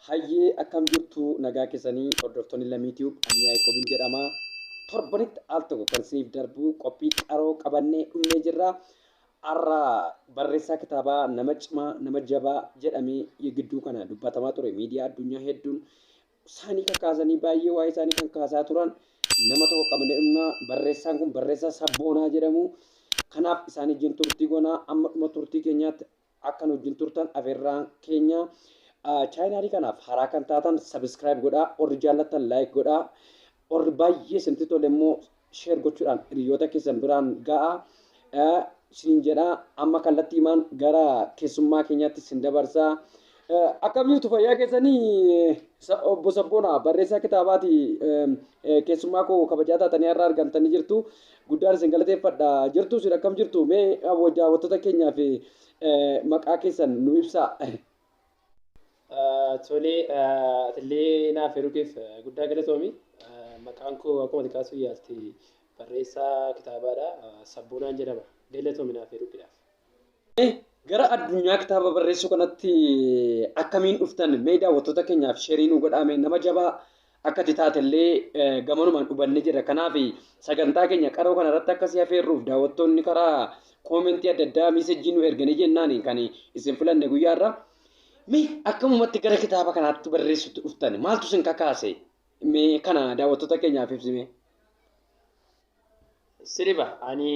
Hayyee, akkam jirtu? Nagaa keessanii, hordoftoonni Lammii Tube? Ani Yaaqoobiin jedhama. Torbanitti al tokko kan isiniif darbu qophii qaroo qabannee dhufnee jirra. Har'a barreessaa kitaabaa nama cimaa, nama jabaa jedhamee gidduu kana dubbatamaa ture, miidiyaa addunyaa hedduun isaanii kakaasanii baay'ee waa'ee isaanii kan kaasaa turan nama tokko qabannee dhufna. Barreessaan kun barreessaa Sabboonaa jedhamu. Kanaaf isaan wajjin turtii goonaa, amma dhuma turtii keenyaatti akka nu wajjin turtan afeerraan keenya. Channelii kanaaf haaraa kan taatan subscribe godhaa, warri jaallattan like godhaa, warri baay'ee isinitti tole immoo share gochuudhaan hiriyoota keessan biraan ga'a isiniin jedha. Amma kallattii himaan gara keessummaa keenyaatti isin dabarsaa. Akkam jirtu, fayyaa keessanii? Obbo Sabboonaa, barreessaa kitaabaati, keessummaa koo kabajaa taatanii har'a argamtanii jirtu. Guddaan isin galateeffadha. Jirtu isin, akkam jirtu? Mee daawwattoota keenyaaf maqaa keessan nu ibsaa. Tolee, atillee naaf heerukeef guddaa galatoomi. Maqaan koo akkuma ati kaasuu yaalte barreessaa kitaabaadha. Sabboonaan jedhama. Galatoomi naaf heerukeedhaaf. Gara addunyaa kitaaba barreessuu kanatti akkamiin dhuftan? Mee daawwattoota keenyaaf share nu godhaame. Nama jabaa akka ati taatellee gamanumaan hubannee jira. Kanaaf sagantaa keenya qaroo kana irratti akkasii afeerruuf daawwattoonni karaa commentii adda addaa message nu erganii jennaan kan isin filanne guyyaa irraa. Mee akkamumatti gara kitaaba kanaatti barreessutti dhuftan? Maaltu isin kakaase? Mee kana daawwattoota keenyaaf ibsime. Sirba ani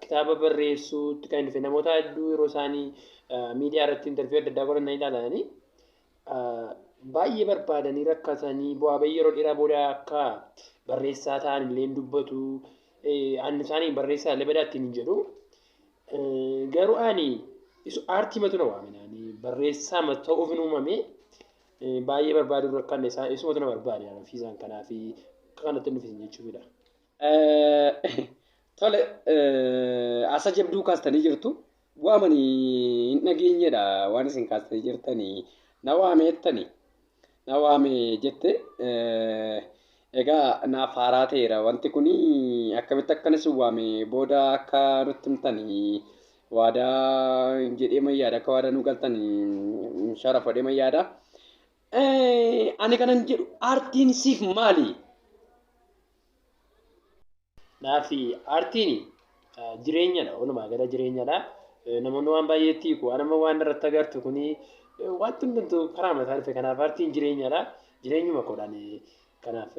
kitaaba barreessuutti kan dhufe, namoota hedduu yeroo isaanii miidiyaa irratti interview adda addaa godhan ilaalanii, baay'ee barbaadanii rakkatanii bu'aa bahii yeroo dheeraa booda akka barreessaa ta'an illee dubbatu. Ani isaanii barreessaa illee badaa ittiin hin jedhu. Garuu ani aartii matu na waame, ani barreessaa ta'uuf hin uumame. Baay'ee barbaadu rakkanne, isaan isumatu na barbaade ofiisaan, kanaaf akka kanatti hin dhufin jechuudha. Tole, asa jabduu kaastanii jirtu. Waamanii hin dhageenyedha waan isin kaastanii jirtanii. Na waameettani. Na waame jette. Egaa naaf haaraa ta'eera wanti kuni, akkamitti akkan isin waame booda akka nutti himtanii waadaa jedhee mayyaada, akka waadaa nu galtanii sharafa godhee mayyaada. Ani kanan jedhu, aartiin siif maali? Naafi aartiin jireenyadha. Walumaa gala jireenyadha. Namoonni waan baay'eetti hiiku. Waan amma waan irratti agartu kuni wanti hundumtuu karaa mataa dhufe. Kanaaf aartiin jireenyadha. Jireenyuma koodhaan, kanaaf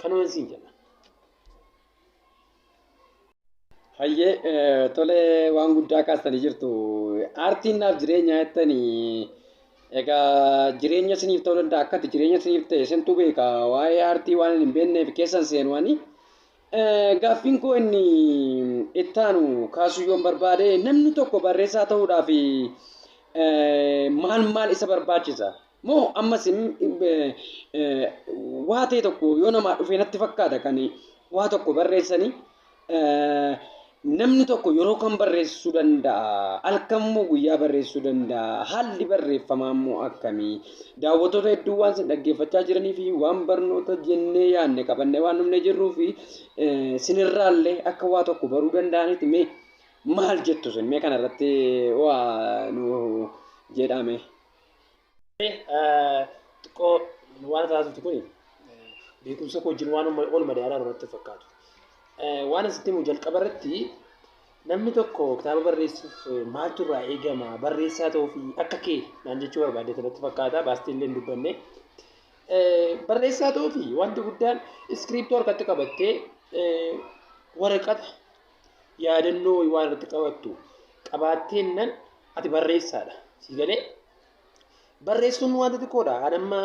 kanuma siin jedha. Hayyee, tole, waan guddaa kaastanii jirtu. Aartiin naaf jireenya jettanii, egaa jireenya isiniif ta'uu danda'a. Akkati jireenya isiniif ta'e isintu beeka. Waa'ee aartii waan hin beekneef keessan seenu ani. Gaaffiin koo inni ittaanu kaasuu yoon barbaade, namni tokko barreessaa ta'uudhaaf maal maal isa barbaachisa? Moo ammas waa ta'e tokko yoo namaa dhufe natti fakkaata kan waa tokko barreessanii, namni tokko yeroo kam barreessuu danda'a? Halkan moo guyyaa barreessuu danda'a? Haalli barreeffamaa immoo akkamii? Daawwattoota hedduu waan isin dhaggeeffachaa jiranii fi waan barnoota jennee yaadne qabannee waan dhufnee jirruu fi sinirraallee akka waa tokko baruu danda'anitti, mee maal jettu isin? Mee kana irratti waa nu jedhame. Xiqqoo waan taasiftu kun beekumsa koo wajjin waan ol madaalaa irratti fakkaatu. Waan asitti himu, jalqaba irratti namni tokko kitaaba barreessuuf maaltu irraa eegama, barreessaa ta'uu fi akka kee naan jechuu barbaadde natti fakkaata, baastee illee hin dubbanne. Barreessaa ta'uu fi wanti guddaan iskiriiptoo harkatti qabattee, waraqata yaadannoo waan irratti qabattu qabaatteen ati barreessaadha. Si galee? Barreessuun wanta xiqqoodha. Ani amma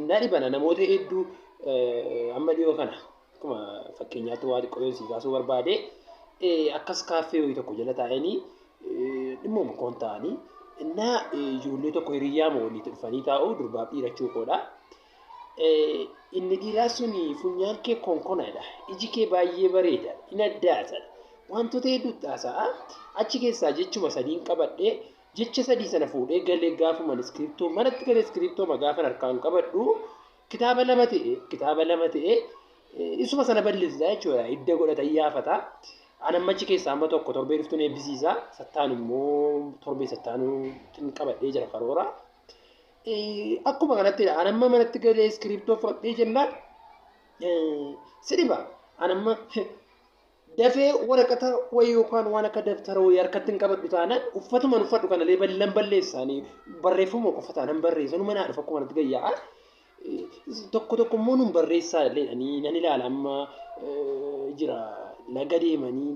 na dhibana namoota hedduu amma dhiyoo kana akkuma fakkeenyaatti waa xiqqoo yoo sii kaasuu barbaade, akkas kaaffee wayii tokko jala taa'anii dhimmooma koon ta'anii innaa ijoollee tokko hiriyyaa walitti dhufanii taa'u, durbaaf dhiira koodha. Inni dhiiraa sun "Funyaan kee konkonaadha. Iji kee baay'ee bareeda. Hin addaata." Wantoota hedduutti haasa'a. Achi keessaa jechuma sadiin qabadhee, jecha sadii sana fuudhee galee, gaafuma iskiriptoo manatti galee iskiriptoo gaafan harkaan qabadhu kitaaba lama ta'e isuma sana bal'isa jechuudha. Hidda godhata, iyyaafata. An amma achi keessaa amma tokko torbee dhuftuun eebbisiisa. Sattaan immoo torbee sattaanuu qabadhee jira karoora. Akkuma kanatti an amma manatti galee iskiriptoo fudhadhee jennaan si dhiba. An amma dafee waraqata wayii yookaan waan akka dabtara wayii harkatti hin qabadhu taanaan uffatuma uffadhu kanallee ballan balleessaanii barreeffama qofa taanaan barreessa numa naa dhufa akkuma kanatti gayyaa'a. Tokko tokko immoo nun barreessaa illee nan ilaala amma jira laga deemanii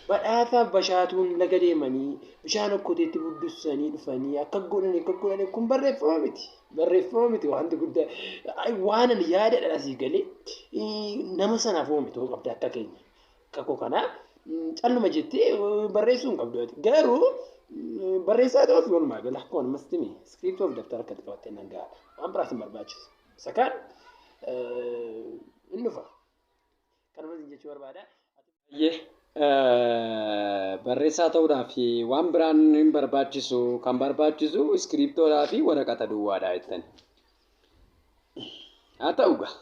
badhaasaaf bashaatuun laga deemanii bishaan okkoteetti buddussanii dhufanii akka godhanii akka godhanii kun barreeffama miti. Barreeffama miti wanti guddaa waan ani yaadadha asii galee nama sanaaf oome ta'uu qabda akka keenya. Akka koo kanaa calluma jettee barreessuu hin qabdu. Garuu barreessaa ta'uuf walumaa gala akkuma namatti hime iskiriiptoo fi dabtara akkatti qabattee nan gahaadha. Waan biraas hin barbaachisu. Isa kaan hin dhufa. Kanuma jechuu barbaada. Barreessaa ta'uudhaaf waan biraan hin barbaachisu, kan barbaachisu iskiriiptoodhaa fi waraqata duwwaadha jettan. Haa ta'u gaa.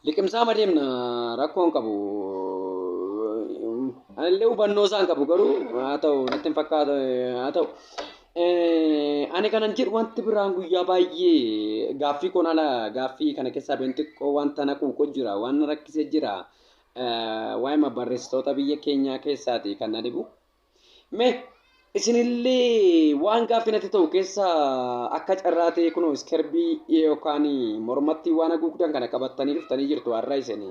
Liqimsaa madeemna rakkoo hin qabu. Anillee hubannoo isaan qabu garuu haa ta'u natti hin fakkaatu haa ta'u. Ani kanan jedhu wanti biraan guyyaa baay'ee gaaffii koon ala gaaffii kana keessaa been xiqqoo wanta na quuqu jira waan na rakkisee jira. Waa'ima barreessitoota biyya keenyaa keessaati kan na dhibu. Mee isinillee waan gaaffii natti ta'u keessa akka carraa ta'e kunoo iskerbii yookaan mormatti waan haguugdan kana qabattanii dhuftanii jirtu har'a isin.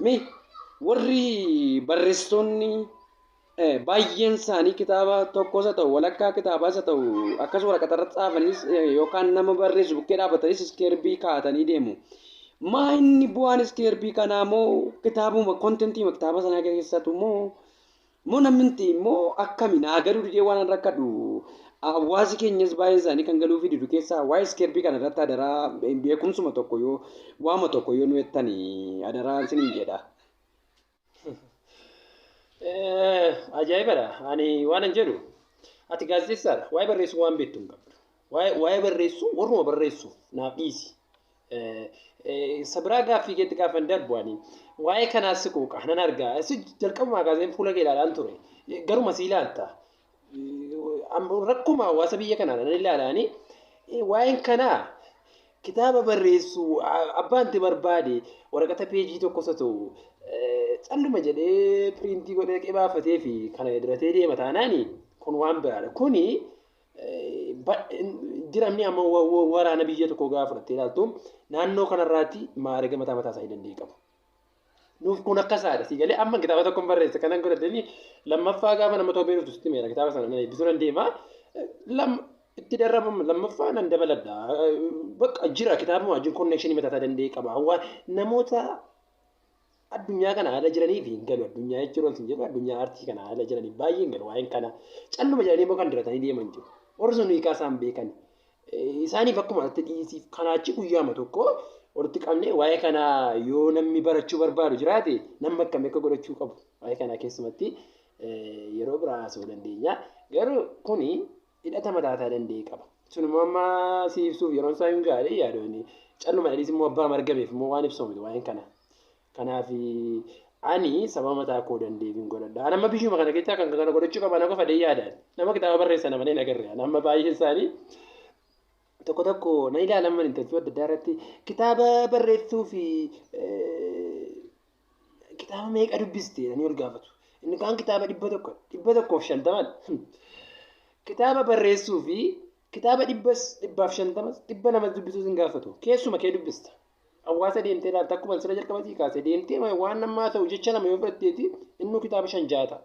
Mee warri barreessitoonni baay'een isaanii kitaaba tokkos haa ta'u walakkaa kitaabaas haa ta'u akkasuma waraqata irratti xaafanis yookaan nama barreessu bukkee dhaabbatanis iskerbii kaa'atanii deemu. Maa inni bu'aan iskerbii kanaa moo kitaabuma kontentii kitaaba sanaa keessattu moo moo namni immoo akkami naa galuu didee waan rakkadhu hawaasi keenyas baay'een isaanii kan galuu fi didu keessaa waa'ee iskerbii kana irratti adaraa beekumsuma tokko yoo waama tokko yoo nu jettanii adaraa isiniin jedha. Ajaa'ibadha. Ani waan an jedhu ati gaazexeessaadha. Waa'ee barreessuu waan beektu hin qabdu. Waa'ee barreessuu warruma barreessuuf naaf dhiisi. Sabiraa gaaffii keetti gaafa hin darbu ani waa'ee kanaas si quuqa nan argaa. Si jalqabumaa kaasee fuula kee ilaalaan ture. Garuma si ilaalta. Rakkuma hawaasa biyya kanaa nan ilaalaani. Waa'een kanaa kitaaba barreessuu abbaan itti barbaade waraqata peejii tokkos haa ta'u calluma jedhee piriintii godhee qibaafatee fi kana diratee deema taanaani kun waan biraadha. Kuni diramni amma waraana biyya tokko gaafa fudhattee ilaaltu naannoo kanarraatti maarega mataa mataa isaa danda'e qabu. Nuuf kun akkasaadha. Si galee amma kitaaba tokko barreessa kanan godhatanii lammaffaa gaafa nama torbee dhuftu sitti meera kitaaba sana nan eebbisuu nan deema. Itti darrabama lammaffaa nan dabaladha. Bakka jira kitaabuma wajjin konnekshinii mataa isaa danda'e qaba. Namoota addunyaa kana haala jiraniif hin galu addunyaa jechuun hin jedhu addunyaa aartii kana haala jiraniif baay'ee hin galu waa'een kana calluma jedhanii immoo kan diratanii deeman jiru. Warri sun hiikaa isaan beekan. Isaaniif akkuma asitti dhiisiif kanaachi guyyaama tokko walitti qabnee waa'ee kanaa yoo namni barachuu barbaadu jiraate namni akkamii akka godhachuu qabu waa'ee kanaa keessumatti yeroo biraa haasa'uu dandeenya. Garuu kuni hidhata mataa isaa danda'e qaba. Sunimmoo amma si ibsuuf yeroon isaa hin gaariin yaadooni. Calluma dhaliis immoo abbaa margameef immoo waan ibsamu miti waa'een kana. Kanaaf ani sababa mataa koo danda'eef hin godhadha. Ani amma biyyuma kana keessaa kan kana godhachuu qaba na qofa yaadaan. Nama kitaaba barreessan malee hin agarre. Ani amma baay'een isaanii tokko tokko na ilaalaman intarviiyuu adda addaa irratti kitaaba barreessuu fi kitaaba meeqa dubbiste jedhanii ol gaafatu. Inni kaan kitaaba 100, 150. Kitaaba barreessuu fi kitaaba 150, 200 dubbisuus hin gaafatu. Keessuma kee dubbista. Hawaasa deemtee ilaalta akkuma sira jalqabatii kaasee deemtee waan namaa ta'u jecha nama yoo fudhatteeti innuu kitaaba 5 6 ta'a.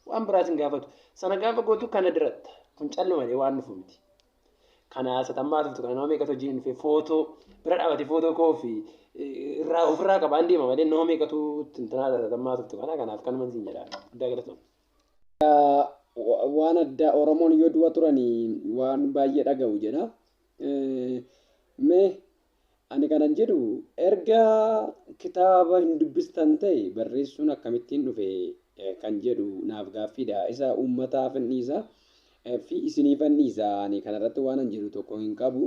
Waan biraas hin gaafatu. Sana gaafa gootu kana diratta. Kun callu malee waan dhufu miti. Kana satammaa tuftu kana nama meeqatu hojiin dhufe footoo bira dhaabate footoo koo fi irraa ofirraa qabaan deema malee nama meeqatu tintinaa satammaa tuftu kana kanaaf kanuma siin jedha. Guddaa galatoom. Waan addaa Oromoon yoo du'a turanii waan baay'ee dhaga'u jedha. Mee ani kanan jedhu erga kitaaba hin dubbistan ta'e barreessuun akkamittiin dhufe kan jedhu naaf gaaffiidha. Isa uummataaf hin dhiisa fi isiniif hin dhiisa. Ani kanarratti waan an jedhu tokko hin qabu.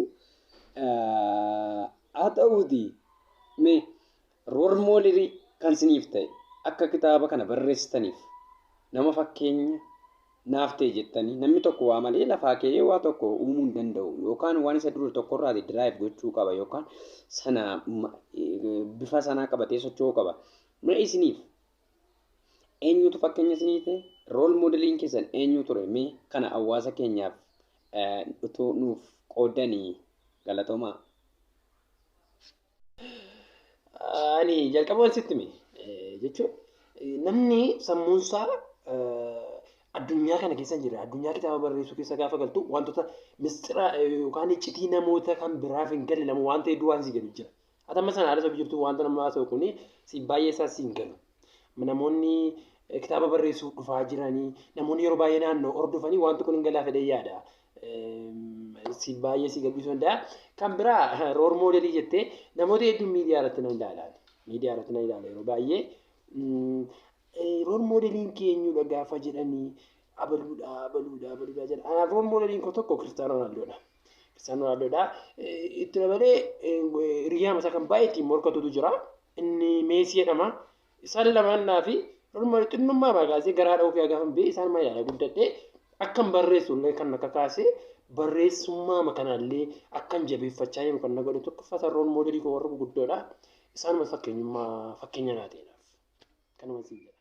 Haa ta'uuti mee rool moodelii kan isiniif ta'e akka kitaaba kana barreessitaniif nama fakkeenya naaf ta'e jettanii namni tokko waa malee lafaa ka'ee waa tokko uumuu hin danda'u yookaan waan isa dura tokkorraati drive gochuu qaba yookaan sana bifa sanaa qabatee socho'uu qaba. Mee isiniif eenyutu fakkeenya isinii ta'e? Role modeliin keessan eenyu ture? Mee kana hawaasa keenyaaf utuu nuuf qoodanii galatoomaa. Ani jalqaba waan sitti hime jechuun namni sammuunsaa addunyaa kana keessa hin jirre addunyaa kitaaba barreessuu keessa gaafa galtu wantoota mistira yookaan iccitii namoota kan biraaf hin galle lama wanta hedduu waan si galu jira. Ati amma sana haala sabbi jirtu wanta nama haasa'u kuni si baay'ee isaa si hin galu. Namoonni kitaaba barreessuuf dhufaa jiranii namoonni yeroo baay'ee naannoo hordofanii wanti kun hin galaa fedhee yaada. Si baay'ee si galbisuu danda'a. Kan biraa role modelii jettee namoota hedduun miidiyaa irratti nan ilaala. Miidiyaa irratti nan ilaala yeroo baay'ee. Role modeliin keenyudha gaafa jedhanii abaluudha abaluudha abaluudha jedha. Anaaf role modeliin koo tokko Kiristaanoo Roonaaldodha. Kiristaanoo Roonaaldodha. Itti dabalee hiriyaa isaa kan baay'ee ittiin morkatutu jira. Inni Meesii jedhama. Isaan lamaan naa fi role modelii xinnummaa kaasee garaa dha'uu fi gaafa hin isaan maal ilaala guddadhee akkan barreessu illee kan akka kaasee barreessummaa kanallee akkan jabeeffachaa jiru kan na godhe tokkoffaa role modelii koo warra gurguddoodha. Isaanuma fakkeenyummaa fakkeenya naa ta'eedhaaf. Kanuma siin jedha.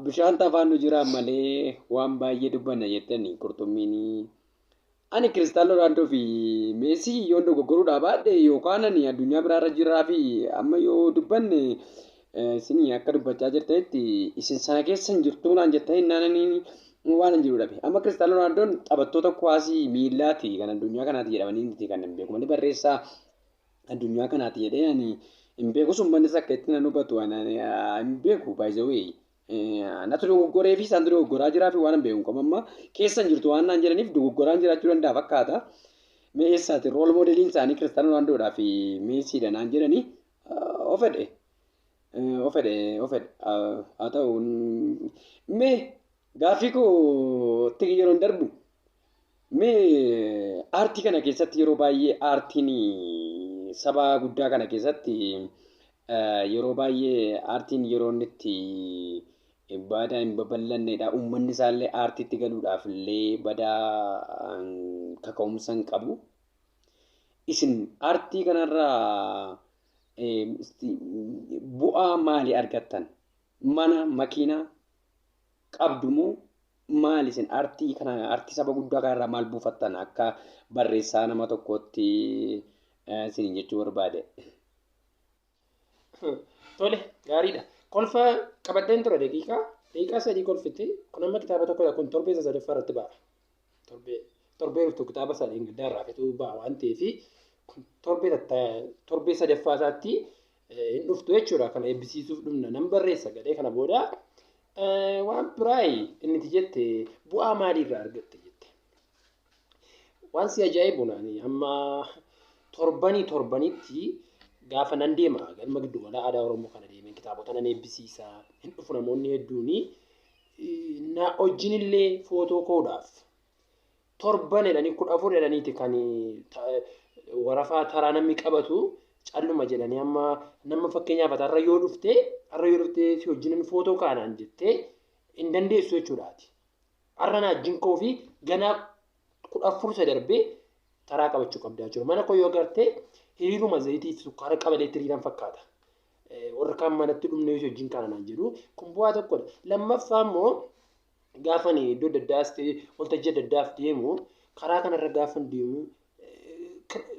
Bishaan afaan nu jiraan malee waan baay'ee dubbanna jettanii qurxummiin. Ani Kiristaanoo Roonaaldoo fi Meesii yoon dogoggoruudhaa baadhe yookaan ani addunyaa biraarra jiraa fi amma yoo dubbanne isin akka dubbachaa jirtanitti isin sana keessa hin jirtu naan jettanii naananii waan hin jiru dhabe. Amma Kiristaanoo Roonaaldoo taphattoota kuwaasii miillaati kan addunyaa kanaati jedhamanii miti kan hin beeku malee barreessaa addunyaa kanaati jedhee ani hin beeku sun manni akka itti nan hubatu hin beeku by the way. Natu dogoggoree fi isaan dogoggoraa jiraa fi waan hin beeku qabu amma keessa hin jirtu waan naan jedhaniif dogoggoraan jiraachuu danda'a fakkaata. Mee eessaati role modeliin isaanii Kiristaanoo Roonaaldodhaa fi Meesiidha naan jedhanii of fedhe. Of fedhe of fedhe haa ta'u mee gaaffii koo itti yeroo darbu mee aartii kana keessatti yeroo baay'ee aartiin saba guddaa kana keessatti yeroo baay'ee aartiin yeroo inni itti badaa hin babal'annedha. Uummanni isaallee aartiitti galuudhaaf illee badaa kaka'umsa hin qabu. Isin aartii kanarraa bu'aa maalii argattan? Mana, makiinaa qabdu moo maali isin aartii kana aartii saba guddaa kanarraa maal buufattan akka barreessaa nama tokkootti isin jechuu barbaade? Tole, gaariidha. Kolfa qabadheen ture daqiiqaa 3 kolfitti kun amma kitaaba tokkodha kun torbee isa sadaffaa irratti ba'a. Torbee dhuftu kitaaba sadii gaddaa irraa fetuu ba'a waan ta'eef kun torbee sadaffaa isaatti hin dhuftu jechuudha. Kana eebbisiisuuf dhumna nan barreessa gadhee kana booda waan biraayi inni jette bu'aa maaliirraa argatte jette. Waan si ajaa'ibu naani amma torbanii torbanitti gaafa nan deema galma giddu gala aadaa Oromoo kana deemee kitaabota nan eebbisiisa hin dhufu namoonni hedduuni na wajjinillee footoo ka'uudhaaf torban jedhanii 14 jedhaniiti kan warafaa taraa namni qabatu calluma jedhanii amma nama fakkeenyaaf har'a yoo dhufte si wajjinin footoo kaanaan jettee hin dandeessu jechuudhaati. Har'a na wajjin koo fi ganaa 14 isa darbee taraa qabachuu qabdaa jechuudha. Mana koo yoo agartee hiriiruma zayitii fi sukkaara qabaleetti hiriiran fakkaata. Warra kaan manatti dhumnee si wajjin kaanaan jedhu kun bu'aa tokkodha. Lammaffaa immoo gaafan iddoo adda addaas ta'e waltajjii adda addaaf deemu karaa kanarra gaafan deemu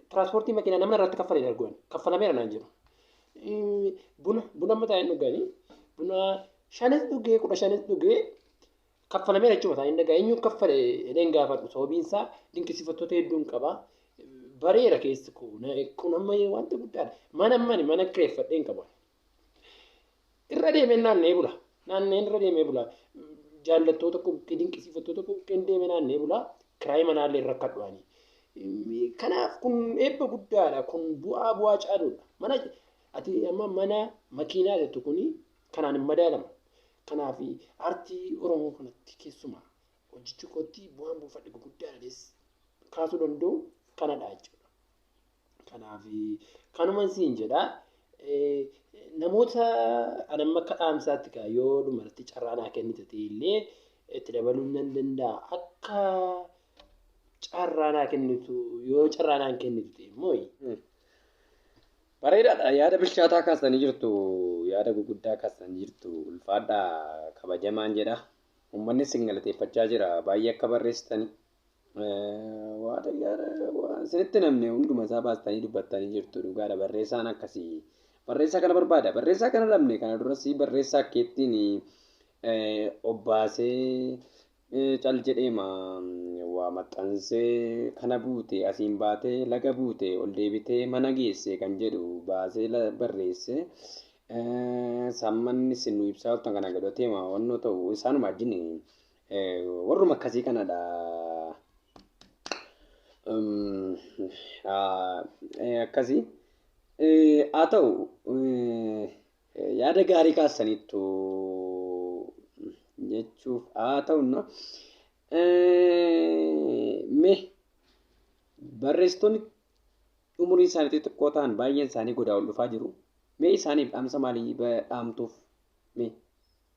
tiraanspoortii makiinaa namni irratti kaffalee darguun kaffalameera naan jedhu. Buna amma taa'een dhuganii buna shanis dhugee 15s dhugee kaffalameera jechuudha taa'een dhagaa eenyuun kaffale jedheen gaafadhu sababiin isaa dinqisiifattoota hedduun qaba. Bareera keessi kun amma wanta guddaadha. Mana mani mana kireeffadheen qabu. Irra deemee naannee bula. Naanneen irra deemee bula. Jaallattoota bukkee dinqisiifattoota bukkeen deemee naannee bula. Kiraayii manaallee irra rakkadhu ani. Kanaaf kun eebba guddaadha. Kun bu'aa caaluudha. Mana ati amma mana makiinaa jettu kuni kanaan hin madaalamu. Kanaaf aartii Oromoo kanatti keessumaa hojjechuu kootti bu'aan buufadhe gurguddaadhas kaasuu danda'u kanadha jechuudha. Kanaaf kanuma siin jedha. Namoota anamma akka dhaamsaatti kaa yoo dhumarratti carraa naa kennite ta'e illee itti dabaluu nan danda'a. Akka carraa naa kennitu yoo carraa naa kennitu ta'e immoo. Bareedaadha. Yaada bilchaataa kaasanii jirtu. Yaada gurguddaa kaasanii jirtu. Ulfaadhaa kabajamaan jedha. Uummanni isin galateeffachaa jira. Baay'ee akka barreessitanii. Waan isinitti namne hunduma isaa baastanii dubbattanii jirtu. Dhugaadha. Barreessaan akkasii. Barreessaa kana barbaada. Barreessaa kana dhabne kana duras barreessaa akkeettiin obbaasee cal jedheema waa maxxansee kana buute asiin baatee laga buute ol deebitee mana geesse kan jedhu baasee barreesse. Sammanni isin nu ibsaa jirtan kana godhateema wannoo ta'u isaanuma wajjin warruma akkasii kanadha. Akkasii. Haa ta'u yaada gaarii kaasaniittu jechuuf haa ta'u mee barreessitoonni umuriin isaanii xixiqqoo ta'an baay'een isaanii godaa ol dhufaa jiru. Mee isaaniif dhaamsa maalii dhaamtuuf mee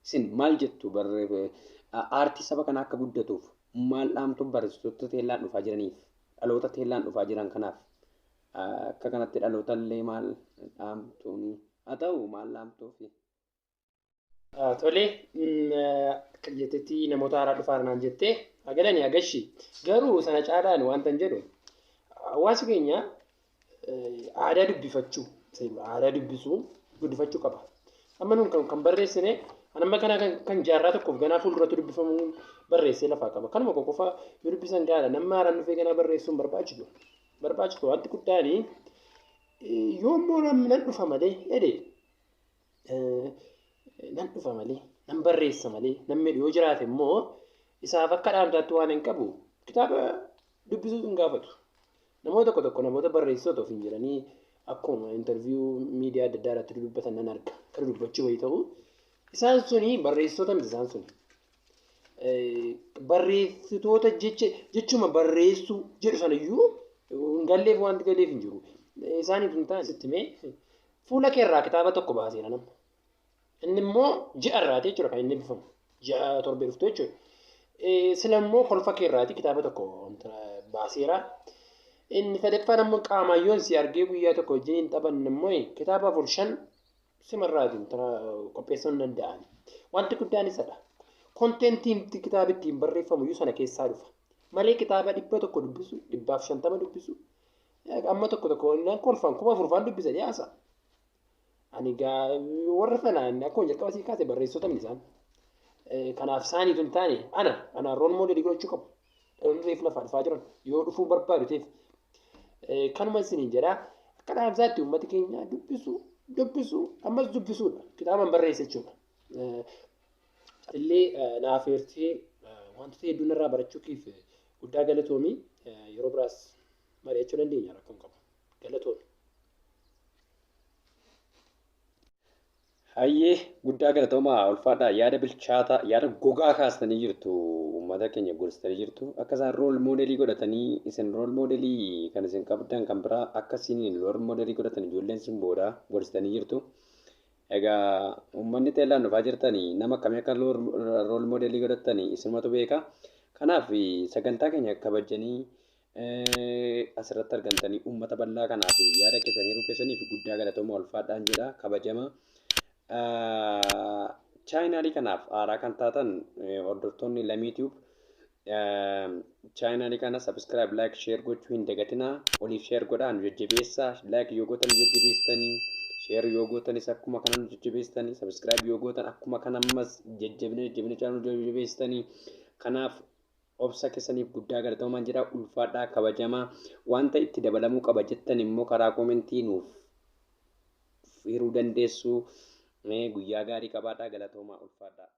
isin maal jettu aartii saba kanaa akka guddatuuf maal dhaamtuuf barreessitoota teellaan dhufaa jiraniif dhaloota teellaan dhufaa jiran kanaaf akka kanatti dhaloota illee maal dhaamtuuni haa ta'u maal dhaamtuufi. Tole, akka jettetti namoota haaraa dhufaa naan jettee hagalanii hagashi. Garuu sana caalaan wanta hin jedhu hawaasi keenya aadaa dubbifachuu aadaa dubbisuu guddifachuu qaba. Amma nuun kan barreessine amma kana kan jaarraa tokkoof ganaa fuulduratti dubbifamuu barreessee lafaa qaba. Kanuma qofa yoo dubbisan gaariidha. Namni haaraan dhufee ganaa barreessuun barbaachisu. Barbaachisu wanti guddaani yoommoo namni nan dhufa malee jedhe nan dhufa malee nan barreessa malee namni yoo jiraate immoo isaaf akka dhaamsaatti waan hin qabu kitaaba dubbisuu hin gaafatu. Namoota tokko tokko namoota barreessitoota ofiin jedhanii akkuma interview miidiyaa adda addaa irratti dubbatan nan arga. Kan dubbachuu wayii ta'u isaan suni barreessitoota miti isaan suni. Barreessitoota jechuma barreessuu jedhu sanayyuu hin galleef wanti galleef hin jiru. Isaaniif hin taane sitti mee fuula keerraa kitaaba tokko baaseera nama. Inni immoo ji'a irraati jechuudha kan inni bifamu. Ji'a torbee dhuftu jechuudha. Sila immoo kolfa keerraati kitaaba tokko baaseera. Inni sadaffaan ammoo qaamayyoon si argee guyyaa tokko wajjin hin taphanne immoo kitaaba 4 5 simarraatiin qopheessuu hin danda'an. Wanti guddaan isadha. Kontentiin kitaaba ittiin barreeffamu iyyuu sana keessaa dhufa. Malee kitaaba 100 dubbisu, 150 dubbisu, amma tokko tokko kolfaan 4000 faan dubbisa dhiyaasa. Ani warra sanaan akkuma jalqaba sii kaase barreessitoota miti isaan. Kanaaf isaaniitu hin taane ana rool moodelii godhachuu qabu. Dhaloonni reefu lafaa dhufaa jiran yoo dhufuu barbaadu ta'eef. Kanuma isiniin jedhaa akka dhaamsaatti uummati keenya dubbisu dubbisu ammas dubbisuudha. Kitaaba barreessa jechuudha. Illee naaf eertee wantoota hedduu narraa barachuu keef guddaa galatoomii yeroo biraas mari'achuu dandeenya rakkoon qabu. Galatoomi. Hayyee guddaa galatoomaa ulfaadhaa yaada bilchaataa yaada gogaa kaastanii jirtu uummata keenya gorsitanii jirtu akka isaan rool moodelii godhatanii isin rool moodelii kan isin qabdan kan biraa akka isiniin rool moodelii godhatan ijoolleen isin booda gorsitanii jirtu. Egaa uummanni teellaan dhufaa jirtanii nama akkamii akka rool moodelii godhatanii isinumatu beeka. Kanaaf sagantaa keenya kabajanii asirratti argamtanii uummata bal'aa kanaaf yaada keessanii hiruu keessaniif guddaa galatoomaa ulfaadhaan jedha kabajama. Chaayinaalii kanaaf haaraa kan taatan hordoftoonni Lammii Tube chaayinaalii kana subscribe, like, share gochuu hin dagatinaa. Oliif share godhaa nu jajjabeessaa. Like yoo gootan nu jajjabeessitanii, share yoo gootanis akkuma kana nu jajjabeessitanii, subscribe yoo gootan akkuma kana ammas jajjabina jajjabina caalaa nu jajjabeessitanii. Kanaaf obsa keessaniif guddaa galatoomaa jedha ulfaadhaa kabajamaa. Wanta itti dabalamuu qaba jettan immoo karaa koomentii nuuf hiruu dandeessu. Guyyaa gaarii qabaadhaa galatoomaa ulfaadhaa.